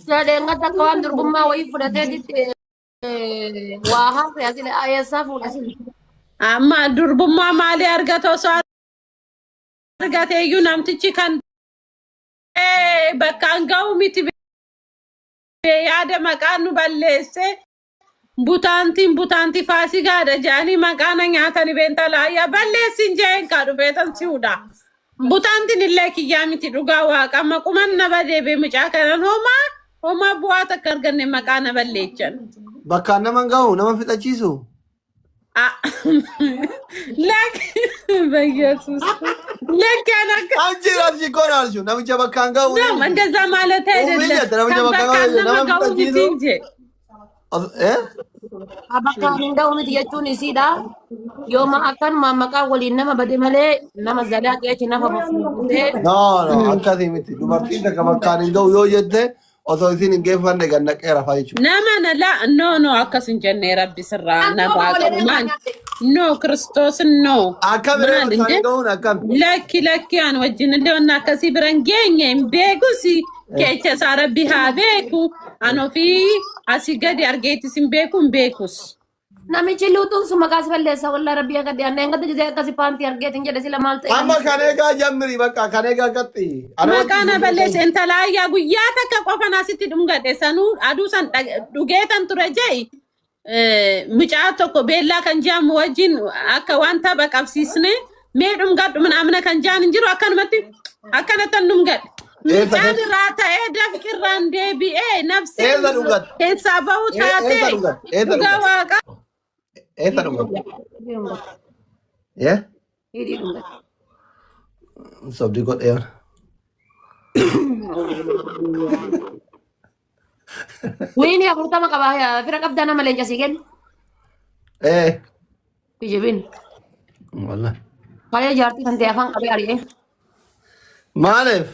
Sadeen gata akka waan durbummaa wayii fudhateetitti waa hafe asii eessaa fuudha asii. Amma durbummaa maalii argata osoo argate iyyuu namtichi kan bakkaan ga'u miti yaada maqaa nu balleesse butaantiin butaantii faasigaadha jedhanii maqaa na nyaatanii beentala ayyaa balleessin jeen kaa dhufeetan si'uudha. Butaantiin illee kiyyaa miti dhugaa waaqa maquman na badee mucaa kanan homaa homaa bu'aa takka arganne maqaa na balleechan. Bakkaan nama hin ga'u nama fixachiisu. Lakki በኢየሱስ ለክ ያናከ Anchi raabsi koon aalchu namicha bakkaan ga'u. ነው እንደዛ ማለት Uummanni አይደለም። jette namicha kan bakka bakkaan ga'u nama nama ga'u miti fixachiisu. እንጂ Eh? Bakkaan hin ga'u miti jechuun isiidha. Yooma akkanuma maqaa waliin nama bade malee nama zalaa qeechi nafa fuutee No, no, akkasii miti. Dubartiin takka bakkaan hin ga'u yoo jette osoo isin hin geeffanne gad naqee rafaa jechuudha. nama na la no no akkas hin jenne rabbi sirraa na baaqabu maal no ክርስቶስን no Akkam irree maal bakkaan እንደ hin ga'uun akkam? lakki lakki an wajjin illee wanna akkasii biran geenye hin beekus keecha isaa rabbi haa beeku an ofii asii gadi argeetis hin beeku hin beekus. Namichi luutuun sun maqaa si balleessa wallaa rabbii akka dhiyaanne hanga gisee akkasi paantii argeetiin jedhe sila maal ta'e. Amma kan eegaa jammiri bakka kan eegaa gatti. Maqaa na balleesse intala ayyaa guyyaa takka qofan asitti dhungadhe sanuu aduu san dhugeetan ture jee mucaa tokko beellaa kan jedhamu wajjin akka waan tapha qabsiisne mee dhungadhu ምናምን kan jedhan hin jiru akkanumatti akkanattan dhungadhe. Eessa Mucaan irraa ta'ee dafqirraan deebi'ee nafseen Eessa dhungatte? keessaa bahu Eessa taatee dhungatte? Eessa dhugaa dhungatte? waaqa. Eessa dhungatte? Eh? Hidhii dhungate. Sobdi godhee. Wiini 40 qaba fira qabdaa nama leenca sii kennu. Eh. Ijibin. Wallahi. Kalee jaartii kan ta'e afaan qabee ari'ee. Maaliif?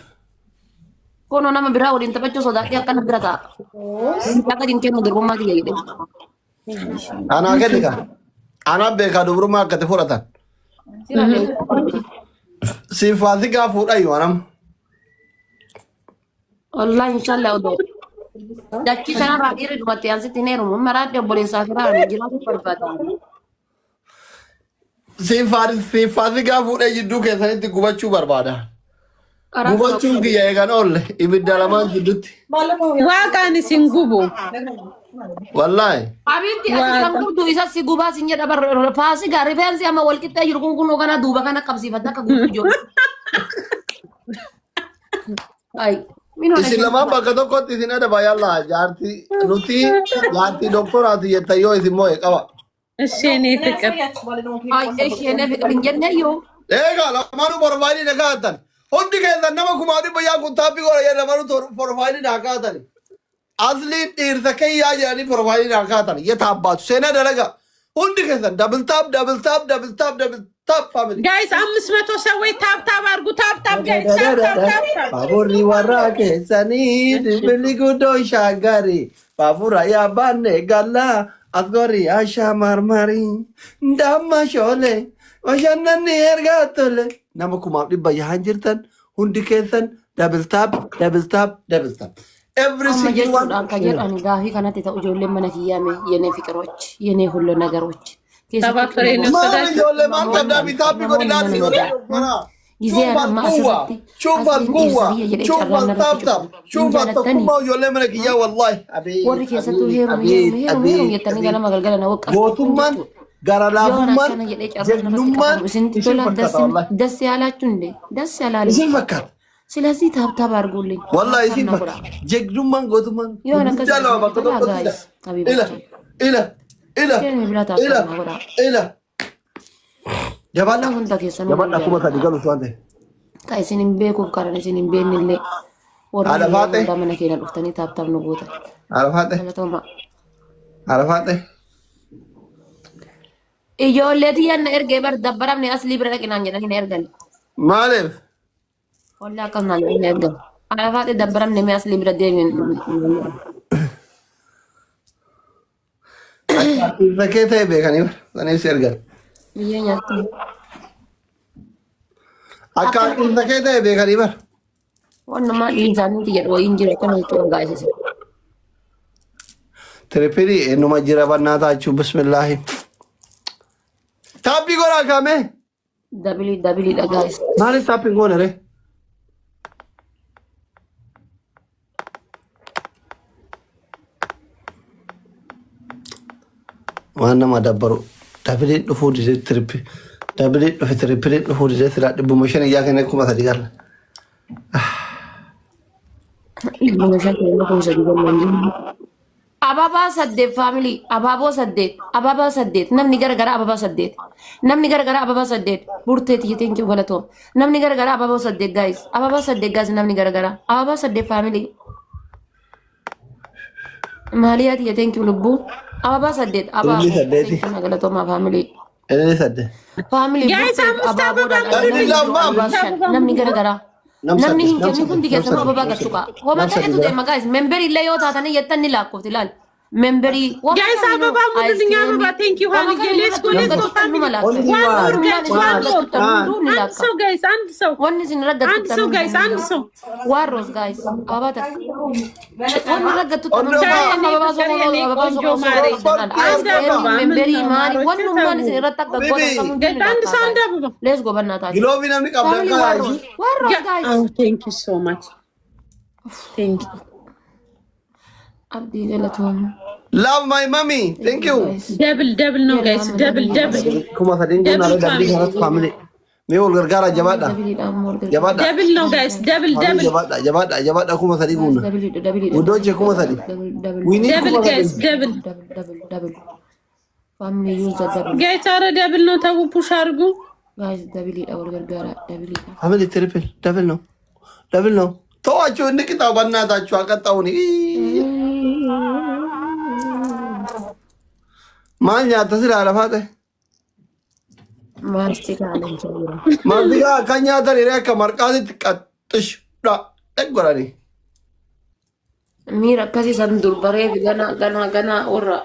Kunoo nama biraa waliin taphachuu sodaadhee akkana bira taa'a. Akka hin kennu durbummaa kiyya jedhee. Anaa kenni kaa. Anaa beekaa dubrummaa akkati fudhatan. Sira leenca. Siif faasikaa fuudhayyuu anam. Wallahi inshallah odoo. Dachii kanarraa dhiirri dhumatti ansitti hin heerumu. Maraadhe obboleessaa firaa jiraatu barbaada. Siif faasikaa fuudhee jidduu keessanitti gubachuu barbaada. Karaa Gubachuun kiyya eegan oolle ibidda lamaan jidduutti. Waaqaan isin gubu. Wallaahi. Abitti ati kan gubdu isa si gubaa sin jedha bar faasigaa rifeensi amma wal qixxee jiru kun kunoo kana duuba kana qabsiifata akka gubdu jiru. Ay, min hona Isin lamaan bakka tokkotti isin adaba yallaa jaartii nuti jaartii doktoraati jettan yoo isin moo'e qaba. እሺ የኔ ፍቅር Ay, isheen fiqir hin jenne iyyuu. Eegaa lamaanuu porfaayilii na kaa'atan. Hundi keessan nama 10,000 yaa kun taappii godha jedhan lamaanuu porfaayilii na kaa'atan. Asliin dhiirsa kiyyaa jedhanii porfaayilii na kaa'atan. Yeta abbaatu seenaa dalaga. Hundi keessan double tap, double tap, double tap, double tap family. Guys 500 ሰዎች tap tap አድርጉ። Tap tap guys, tap tap tap tap። Baaburri warra keessanii bilbilli guddoo shaagari. Baabura yaabbaanne galla asgori ashaa marmari. Damma shoolee bashannanni ergaa tole. Nama 10,100 yahan jirtan hundi keessan double tap, double tap, double tap. Every Amma single one. jechuudhaan kan jedhan gaafii kanatti ta'u ijoolleen mana kiyyaame የኔ ፍቅሮች የኔ ሁሉ ነገሮች ሰባት ፍሬ ነው Maal የወሰዳችሁ። ijoollee maal qabdaa bitaafi godhi laatu ijoollee. ጊዜ amma asirratti Cuunfaan asliin guwwa, dhiirsa biyya jedhee cuunfaan carraan narratti taaptaap, cufu hin cuunfaan jaalattanii tokkummaa ijoollee mana kiyyaa wallaahi. Warri keessattuu heerumi heerumi heerumi heerumi jettanii ganama galgala na waqqaftu Gootummaan, gara yoon laafummaan, akkana jedhee carraan narratti jagnummaan qabamu isin isin tola fakkaata wallaahi. ደስ ያላችሁ እንዴ ደስ ያላለ Isin fakkaata. ስለዚህ tap tap አድርጉልኝ Wallaahi tap tap isin na godha fakkaata. Jagnummaan gootummaan yoon akkas guddaa lama bakka tola tokkotti guys ila habiibatti ila ila isheen bira tap ila tap na godha ila. Jabaadha. walaa hunda keessanuu nan Jabaadha kuma jaaladha sadi galu waan ta'e. Ka isin hin beekuuf karan isin hin beekne illee warri Haadha hiriyaa Faaxee. hundaa mana keenya dhuftanii tap tap nu gootan. Haadha Faaxee. Galatooma. Haadha Faaxee. Ijoollee tiyyaan na ergee bar dabbaramne aslii bira dhaqinaan jedhanii na ergan. Maaliif? Wallaa akkas naan jedhanii na ergan. Haadha Faaxee dabbaramne mee aslii bira deemin. Akka dhiirsa kee ta'e beekanii bara. Saniif si ergan. Biyyee nyaatti. Akka dhiirsa kee ta'e beekanii bara. Waan namaa dhiinsaaniiti jedhu wayiin jiru akkana jechuudha gaa'isise. Triple eenyuma jira bannaataachuu bismillaahi. Tap godhaa kaame. Double double dha guys. Maaliif tap hin goone ree? Waan nama dabbaru doubleiin dhufuu didee triple doubleiin dhufe tripleiin dhufuu didee silaa 500 iyyaa kennee 3000 galla. 500 kennee 3000 gallan. Ababaa saddeet family abaaboo saddeet abaabaa saddeet namni gara gara ababaa saddeet namni gara gara ababaa saddeet burtee tiyya thank you galatoom namni gara gara abaaboo saddeet guys ababaa saddeet guys namni gara gara ababaa saddeet family maaliyaa tiyya thank you lubbuu ababaa saddeet Ililli abaaboo saddeeti. thank you galatoomaa family Ililli saddeet. Family Guys, burteef አምስት አበባ abaaboodhaan Namni namni lama. ababaa shan namni gara gara Nam namni saddeet. hin Nam kennin hundi saddeet. Nam keessanuu saddeet. ababaa Nam galchuqa saddeet. homa Nam sadii ta'etu jira. deema guys member illee yoo taatanii jettan ni lakkoofti ilaal member homa Guys, kamiinuu አበባ ሙሉልኝ አበባ። Thank you homa ሀንዬ። kamiinuu Let's go irratti let's go galchuqan family። numa Only lakkoofti One more one. Guys, hundummaan isin one irratti more። galchuqan hunduu ni አንድ lakka ሰው guys፣ አንድ ሰው wanni isin irra አንድ galchuqan ሰው guys፣ hunduu አንድ ሰው waan roos guys ababaa takka wanni irra galchuqan Only hunduu one. የኔ amma ababaa ፍቅር soqoloo የኔ ababaa ቆንጆ soqoloo ማሬ soqoloo አንድ ice cream አበባ ምን member ነው maali ማሮቼ wannummaan ተው isin irratti akka Habibi. gootan kamuu Guys ni አንድ lakka ሰው አንድ guys አበባ let's go በእናታችሁ Glove namni qabdan family kaa waan roos waan roos guys አዎ thank you so much thank you Abdii galatooma Love my mommy. Thank Thank you you. Guys Double double ነው guys double double 3000 Double guunnaa double Family kanatti family. Mee wal gargaara jabaadha. Doubleiidhaan wal gargaara Jabaadha. Double ነው guys double Family Double jabaadha jabaadha jabaadha 3000 Guys guunna. Doubleiidha doubleiidha Guddoonche 3000. Double double We need Double kuma Guys sadii. Double Double double double family use the double Guys ኧረ double ነው ተው push አድርጉ Guys doubleiidha wal gargaara doubleiidha Family triple double ነው double ነው። ተዋችሁ እንቅጣው፣ በእናታችሁ አቀጣውን። Maal nyaatta silaa lafaate? Maastikaa jira. Maastikaa akka nyaatan hiree akka marqaatitti qaxxish dha godhani. Miira akkasii san dur bareef gana gana gana warra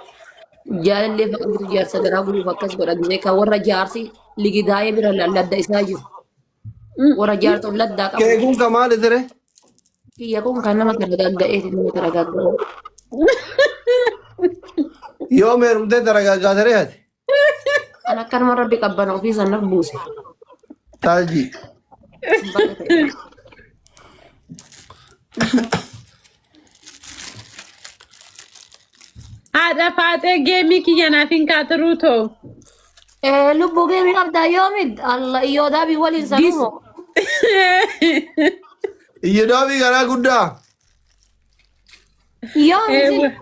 jaalallee faqatu jaarsa garaa guruuf akkas godhan beekaa warra jaarsi ligidaayee bira ladda isaa jiru. Warra jaarsa laddaa qabu. Keekuun ka maali ture? Kiyya kun kan nama taragagga'eeti nama taragagga'e. Yoo meerumtee taragaaggaa ture ati? Kan akkanuma rabbi qabbana ofii san naf buuse. Taaljii. Baga ta'e. Haadha faaxee game kiyya naaf hin kaatiruu too Lubbuu game qabdaa yoomid Allah iyyoo waliin sanumoo. Iyyadaabii garaa guddaa. Yoomid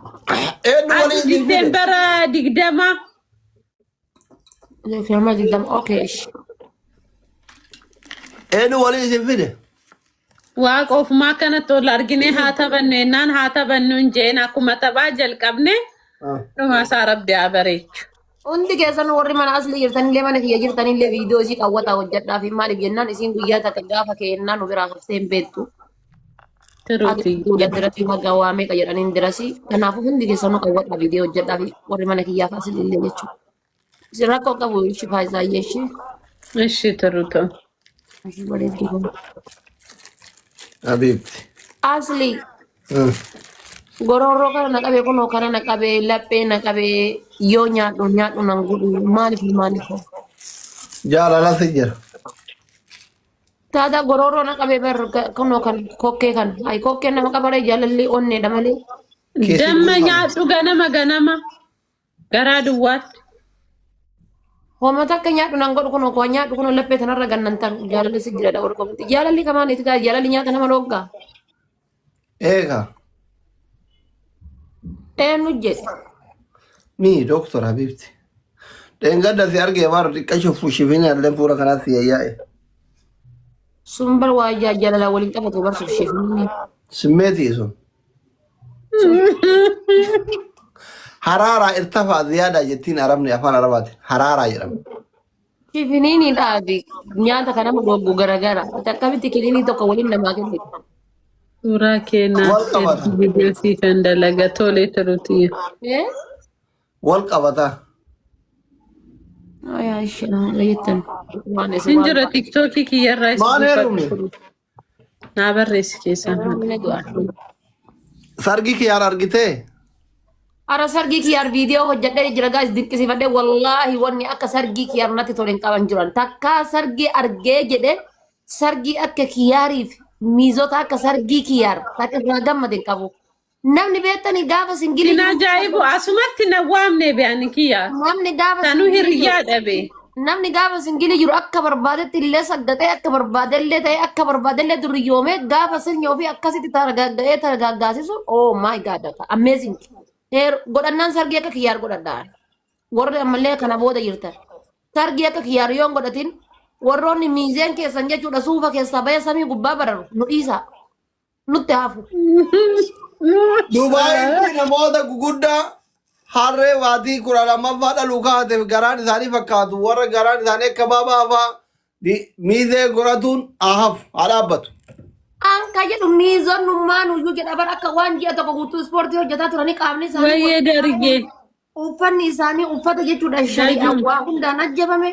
Eenyu waliin isin fide? December 20. December 20 okay ish. Eenyu waliin isin fide? Waaqa ofumaa akkanatti ol argine haa taphannu jennaan haa taphannu hin jeen akkuma taphaa jalqabne dhuma isaa rabbi haa bareechu. Hundi keessan warri mana asli jirtanillee mana kiyya jirtanillee viidiyoo isii qawwataa hojjedhaa fi maaliif jennaan isiin guyyaa takka gaafa keennaa nu biraa haftee hin beektu. Tiruuti. Dirasii magaa waa meeqa jedhaniin dirasii. Kanaafuu hundi keessanuu qawwataa viidiyoo hojjedhaa fi warri mana kiyyaaf asilillee jechuudha. Isin rakkoo qabu ishii faayisaa ishii. እሺ ትሩቶ Ishii bareedduu kun. Habiibti. Asli gororoo kana na qabee kunoo kana na qabee laphee na qabee yoo nyaadhu nyaadhu nan godhu maaliif maaliif. Jaalala si jira. Taata gororoo na qabee bar kunoo kan kokkee kan ay kokkeen nama qabaree jaalalli onneedha malee. Keessi Damma guutaa. Nyaadhu ganama ganama garaa duwwaatti. Homa takka nyaadhu nan godhu kunoo koo nyaadhu kunoo laphee tanarra gannan tan jaalalli si jira dha warra jaalalli kamaan itti gaa jaalalli nyaata nama dhoggaa. Eega. Eenyu jedhe. Mi doctor Habiibti. Dheengadda si argee waan xiqqasho fushifin alleen fuula kanaatti si yayyaa'e. Sun bar waa jaalala waliin qabatu barsuuf sheefni. Simmeetii sun. Haraaraa irtafaa ziyaadaa jettiin arabni afaan arabaatiin. Haraaraa jedhama. Shifiniinidhaa fi nyaata kana nama goggu garagara. Akkamitti kiliinii tokko waliin namaa kennite. Suuraa keenyaa Wal qabata. Viidiyoo siifan dalaga tolee turuuti. Eh? Wal qabata. Ayaa ishee jettan. Waan isin Hin waan jira TikTokii kiyyarraa isa Maal heerumne? Naa barreessi keessaa. Heerumne du'a. Sargii kiyyaan argitee? Ara sargii kiyyaar viidiyoo hojjedhee jira guys, dinqisiifadhee. Wallaahi, wanni akka sargii kiyyaar natti tole hin qaban jiran. Takkaa sargii argee jedhe, sargii akka kiyyaariif miizota akka sargii kiyyaar kan irraa gammade hin qabu. Namni beektanii gaafa singilii Sin ajaa'ibu, asumatti na waamne be'ani kiyya. Namni gaafa Sanuu singilii jiru hiriyyaa dhabe. Namni gaafa singilii jiru akka barbaadetti illee saggaxee, akka barbaadellee ta'ee, akka barbaadellee duriyyoomee, gaafa sirni ofii akkasitti targaagga'ee targaaggaasisu, oh my God, amazing. Heer godhannaan sargii akka kiyyaar godhadhaa. Warri ammallee kana booda jirtan. Sargii akka kiyyaar yoo hin godhatin, warroonni miizeen keessan jechuudha suufa keessaa bahee samii gubbaa bararu nu dhiisaa. Nutti hafu. Dubaayitti namoota guguddaa harree waatii 12ffaa dhaluu kaateef garaan isaanii fakkaatu, warra garaan isaanii akka baabaa fa'aa miizee godhatuun haa hafu, haa dhaabbatu. An ka jedhu miizonnummaan uyyuu jedha bara, akka waan ji'a tokko guutuu ispoortii hojjetaa turanii qaamni isaanii Wayyee dargee. Uffanni isaanii uffata jechuudha shari'aa Dajuun. waa hundaan ajjabame.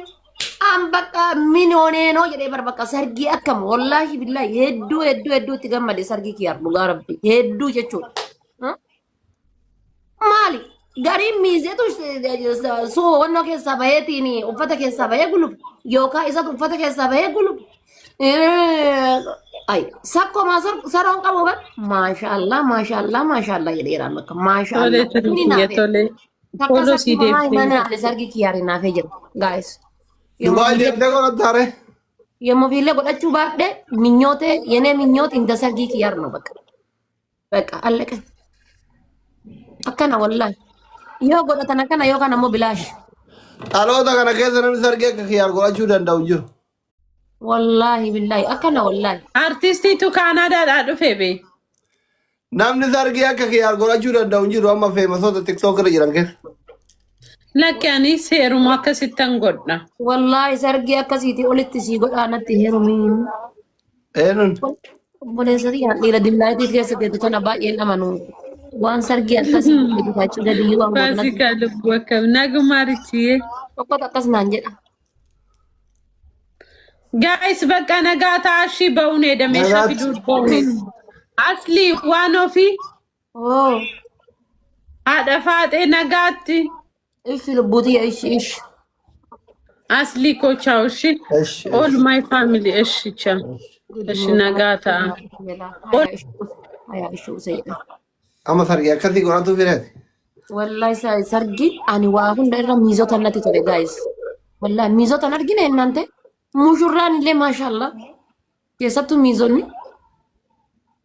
An bakka minooneenoo jedhee bar, bakka sargii akkam, wallaahi billaahi, hedduu hedduu hedduu itti gammade sargii kiyyaaf, dhugaa rabbi, hedduu jechuudha. Maali gariin miizeetu suuwannoo keessaa baheetiin uffata keessaa bahee gulufu yookaan isatu uffata keessaa bahee gulufu. Ay, sakkoo maa saroon qabu bar, maashaallah, maashaallah, maashaallah jedheeraan bakka Tole maashaallah. tole Inni kiyya naafee. tole. Takka Follow sii sargii mamaa deebisee. himaa naafee, sargii kiyyaari naafee jira guys. Dubaay deemtee godhatta haree. Yommuu fiillee godhachuu baadhe, minyootee yenee minyoot inda sargii kiyyaar no bakka. Bakka allaqe. Akkana wallaahi. Yoo godhatan akkana, yookaan ammoo bilaash. Dhaloota kana keessa namni sargii akka kiyyaar godhachuu danda'u hin jiru. Wallaahi billaahi, akkana wallaahi. Artistiitu Kaanaadaadhaa dhufe bee. Namni sargii akka kiyyaar godhachuu danda'u hin jiru amma famousoota TikTok irra jiran keessa. Lakki, ani seeruma akkasittan godha. Wallaahi, sargii akkasiitii olitti sii godhaa, natti heerumii. Eenyuun? Obboleessa kiyyaan dhiira dillaayitii keessa teettu tana baay'een amanu. Waan sargii akkasii bitachuu gadi waan godhu natti Faasikaa lubbuu, akkam nagumaa richiye. Tokkotu akkas naan jedha. Guys, bakka nagaa taashii ba'uun eeda meeshaa Nagaatti. fiduu ba'uun. Asli waan ofii Oo, haadha faaxee nagaatti. Ishi lubbuutii, ishi ishi. Asli koo ciao, ishi. Eshi. All my family, ishi ciao. Ishi, nagaa ta'a. Hayaa ishi usee. Amma sargii akkasii godhatu fireeti. Wallahi, sargiin ani waa hunda irra miizota natti tole guys. Wallahi, miizota hin argine ennaan ta'e mushurraan illee maashaallah, keessattuu miizonni.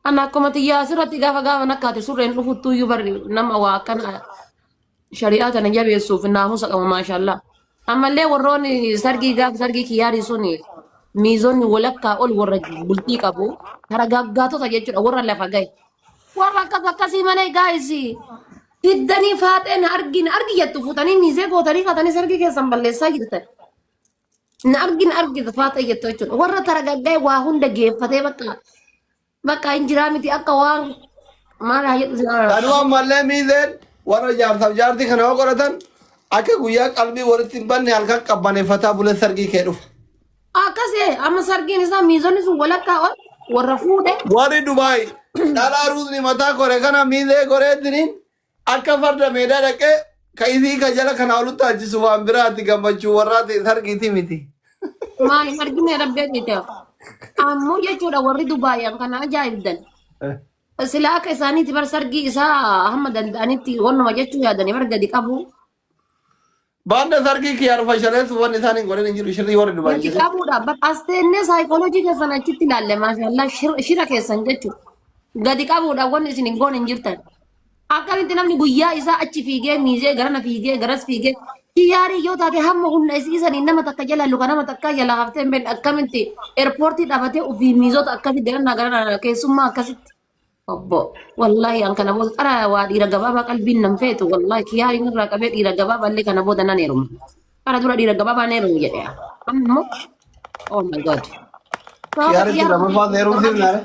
Ana akkuma xiyyaa asirratti gaafa gaafa nakkaate surreen dhufuttu iyyuu barri nama waa akkana shari'aa tana jabeessuuf naamusa qabu, maashaallah. Ammallee warroonni sargii gaafa sargii kiyyaarii sun miizonni walakkaa ol warra bultii qabu taragaaggaatota jechuudha, warra lafa gahe. Warra akkas akkasii malee guys, fiddanii faaxee na argi na argi jettu fuutanii miizee gootanii kaatanii sargii keessan balleessaa jirtan. Na argi na argi faaxee jettu jechuudha. Warra taragaaggaa'e waa hunda geeffatee bakka bakka hin jiraa miti, akka waan maal haa jedhu. Kanuma ammallee miizeen warra jaarsaaf jaartii kana yoo godhatan, akka guyyaa qalbii walitti hin banne halkan qabbaneeffataa bulee sargii kee dhufa. Akkasii amma sargiin isaa miizonni sun walakkaa ol warra fuudhe. Warri Dubaay dhalaa ruuzni mataa kore kana miizee koreetiniin akka farda meedaa dhaqee ka isii ka jala kana olutti achisu waan biraati, gammachuu warraati, sargiiti miti. Maal hin argine rabbee jecha. Ammoo jechuudha warri Dubaayan kana ajaa'ibdan. Silaa akka isaaniiti bar, sargii isaa hamma danda'anitti wannuma jechuu yaadanii bar gadi qabu. Baanda sargii kiyyaar fashaleessu wanni isaan hin godhin hin jiru, shirrii warri Dubaay Gadi jiru. qabuudha. Bar as teennee saayikooloojii keessan achitti ilaalle, maashaallah, shira keessan jechuudha. Gadi qabuudha, wanni isin hin goone hin jirtan. Akkamitti namni guyyaa isaa achi fiigee miizee garana fiigee garas fiigee, kiyyaarii yoo taate hamma humna isiisanii nama takka jala luka nama takka jala haftee hin beekne, akkamitti eerpoortii dhaabatee ofii miizota akkasitti garanaa garanaa keessummaa akkasitti. Obbo, wallaahi, an kana booda qara waa dhiira gabaabaa qalbiin nan feetu. Wallaahi, kiyyaariin irraa qabee dhiira gabaabaa illee kana booda nan heeruma. Qara dura dhiira gabaabaa nan heerumu jedhee. Amma immoo, oh my God. Kiyyaaritti lamaffaa heerumsiif naare.